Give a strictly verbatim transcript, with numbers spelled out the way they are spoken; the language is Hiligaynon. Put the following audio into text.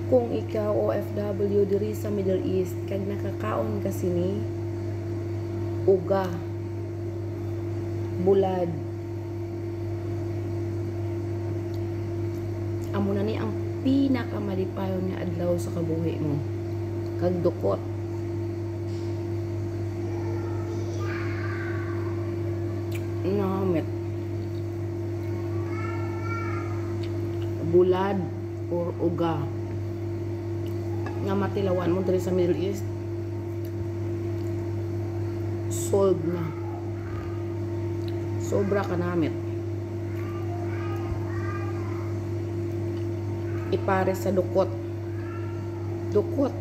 Kung ikaw O F W diri sa Middle East kag nakakaon ka sini, uga, bulad, amo na ni ang pinakamalipayon nga adlaw sa kabuhi mo. Kag dukot. Namit. Bulad or uga nga matilawan mo diri sa Middle East, solve na. Sobra ka namit. Ipares sa dukot. Dukot.